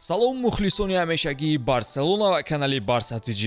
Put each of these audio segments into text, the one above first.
Салом, мухлисони ҳамешагии Барселона ва канали Барса ТЖ.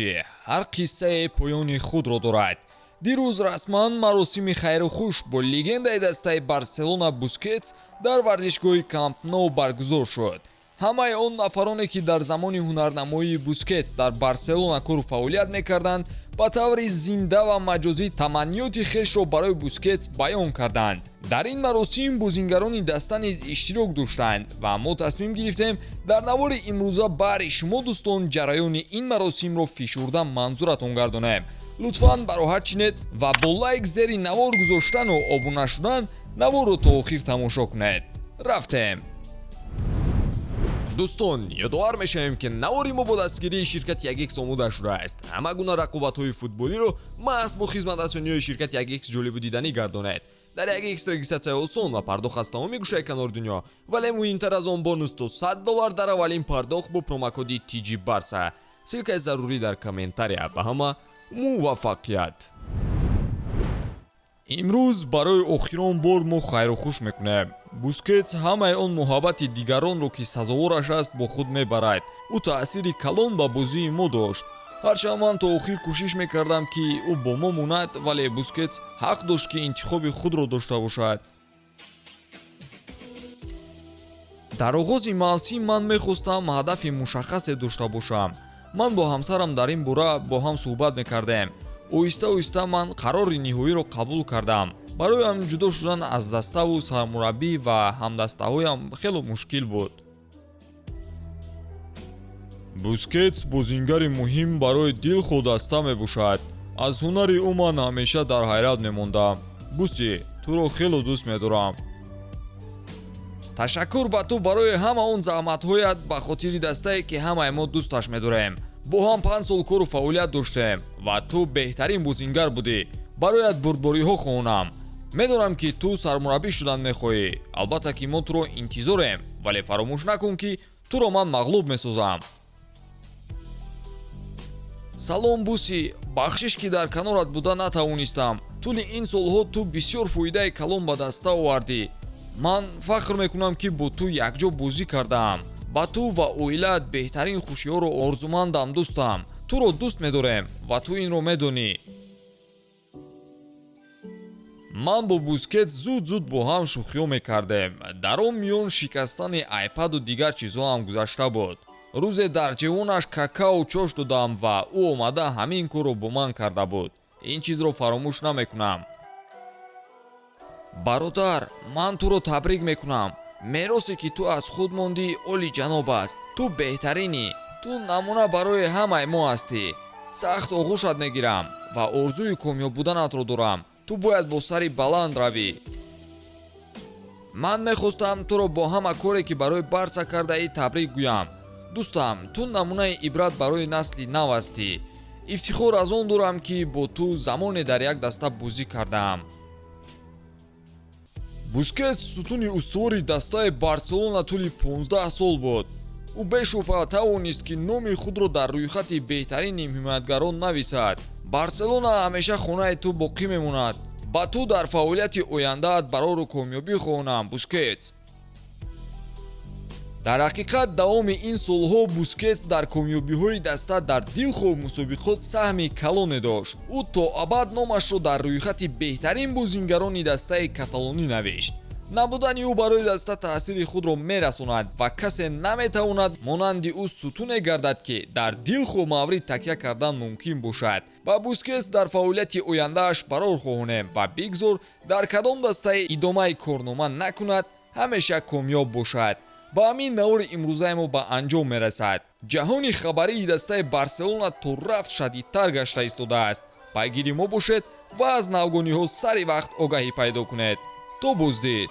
Ҳар қиссае поёни худро дорад. Дирӯз расман маросими хайру хуш бо легендаи дастаи Барселона Бускетс дар варзишгоҳи Камп Ноу баргузор шуд. Ҳамаи он нафароне, ки дар замони ҳунарнамоии Бускетс дар Барселона кору фаъолият мекарданд, ба таври зинда ва маҷозӣ таманниёти хешро барои Бускетс баён карданд. Дар ин маросим бозингарони даста низ иштирок доштанд ва мо тасмим гирифтем дар навори имрӯза баҳри шумо, дӯстон, ҷараёни ин маросимро фишурда манзуратон гардонем. Лутфан бароҳат чинед ва бо лайк зери навор гузоштану обуна шудан наворро то охир тамошо кунед. Рафтем. Дӯстон, ёдовар мешавем, ки навори мо бо дастгирии ширкати 1X омода шудааст. Ҳама гуна рақобатҳои футболиро маҳз бо хизматрасониҳои ширкати 1X ҷолибу диданӣ гардонед. Дар 1X регистратсия осон ва пардохт аз тамоми гӯшаи канори дунё, вале муҳимтар аз он, бонус то 100 доллар дар аввалин пардохт бо промокоди TG Барса. Ссылкаи зарурӣ дар комментария. Ба ҳама муваффақият! Имрӯз барои охирон бор мо хайру хуш мекунем. Бускетс ҳамаи он муҳаббати дигаронро, ки сазовораш аст, бо худ мебарад. Ӯ таъсири калон ба бозии мо дошт. Ҳарчанд ман то охир кӯшиш мекардам, ки ӯ бо мо монад, вале Бускетс ҳақ дошт, ки интихоби худро дошта бошад. Дар оғози мавсим ман мехостам ҳадафи мушаххасе дошта бошам. Ман бо ҳамсарам дар ин бора бо ҳам суҳбат мекардем. Оҳиста оҳиста ман қарори ниҳоиро қабул кардам. Бароям ҷудо шудан аз даставу сармураббӣ ва ҳамдастаҳоям хело мушкил буд. Бускетс бозингари муҳим барои дилхоҳ даста мебошад. Аз ҳунари ӯ ман ҳамеша дар ҳайрат мемондам. Буси, туро хело дӯст медорам. Ташаккур ба ту барои ҳама он заҳматҳоят ба хотири дастае, ки ҳамаи мо дӯсташ медорем. Бо ҳам 5 сол кору фаъолият доштем ва ту беҳтарин бозингар будӣ. Бароят бурдбориҳо хоҳонам. Медонам, ки ту сармураббӣ шудан мехоҳӣ. Албатта, ки мо туро интизорем, вале фаромӯш накун, ки туро ман мағлуб месозам. Салом, Буси. Бахшиш, ки дар канорат буда натавонистам. Тӯли ин солҳо ту бисёр фоидаи калон ба даста овардӣ. Ман фахр мекунам, ки бо ту якҷо бозӣ кардаам. Ба ту ва оилаат беҳтарин хушиҳоро орзумандам. Дӯстам, туро дӯст медорем ва ту инро медонӣ. Ман бо Бускетс зуд зуд бо ҳам шӯхиҳо мекардем. Дар он миён шикастани айпаду дигар чизҳо ҳам гузашта буд. Рӯзе дар ҷевонаш какао чош додам ва ӯ омада ҳамин корро бо ман карда буд. Ин чизро фаромӯш намекунам. Бародар, ман туро табрик мекунам. Меросе, ки ту аз худ мондӣ, олиҷаноб аст. Ту беҳтаринӣ. Ту намуна барои ҳамаи мо ҳастӣ. Сахт оғӯшат мегирам ва орзуи комёб буданатро дорам. Ту бояд бо сари баланд равӣ. Ман мехостам туро бо ҳама коре, ки барои Барса кардаӣ, табрик гӯям. Дӯстам, ту намунаи ибрат барои насли нав ҳастӣ. Ифтихор аз он дорам, ки бо ту замоне дар як даста бозӣ кардаам. Бускетс сутуни устувори дастаи Барселона тӯли 15 сол буд. Ӯ бешубҳа тавонист, ки номи худро дар рӯйхати беҳтарин нимҳимоятгарон нависад. Барселона ҳамеша хонаи ту боқӣ мемонад. Ба ту дар фаъолияти ояндаат барору комёбӣ хоҳонам, Бускетс. Дар ҳақиқат, давоми ин солҳо Бускетс дар комёбиҳои даста дар дилхоҳ мусобиқот саҳми калоне дошт. Ӯ то абад номашро дар рӯйхати беҳтарин бозингарони дастаи каталонӣ навишт. Набудани ӯ барои даста таъсири худро мерасонад ва касе наметавонад монанди ӯ сутуне гардад, ки дар дилхоҳ маврид такя кардан мумкин бошад. Ба Бускетс дар фаъолияти ояндааш барор хоҳонем ва бигзор дар кадом дастае идомаи корнома накунад, ҳамеша комёб бошад. Ба ҳамин навори имрӯзаи мо ба анҷом мерасад. Ҷаҳони хабарии дастаи Барселона то рафт шадидтар гашта истодааст. Пайгири мо бошед ва аз навгониҳо сари вақт огаҳӣ пайдо кунед. То боздид.